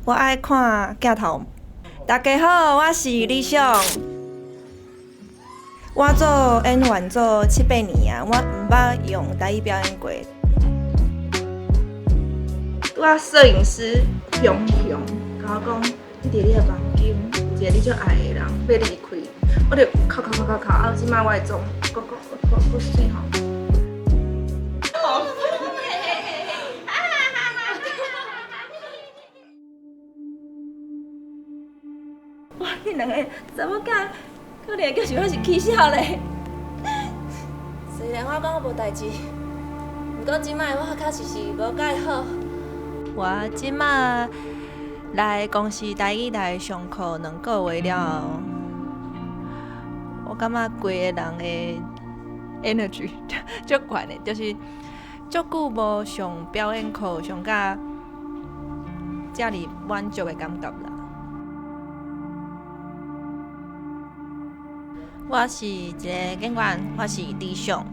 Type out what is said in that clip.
我愛看鏡頭。大家好，我是理想。我做演員做七八年啊，我毋捌用台語表演過。拄仔攝影師雄雄共我講，你佇你的房間有一個你足愛的人欲離開，我就哭哭哭哭哭，啊！這擺我的妝閣閣閣閣媠吼。哇！恁兩個查某囝可能會叫想我是起痟咧。雖然我講我無代誌，毋過這擺我確實是無介好。我這擺來公視台語台上課2個月了後，我感覺規个人的 energy 足懸的，就是足久無上表演課上甲遮爾滿足的感覺啦。我是一个演員，我是理想。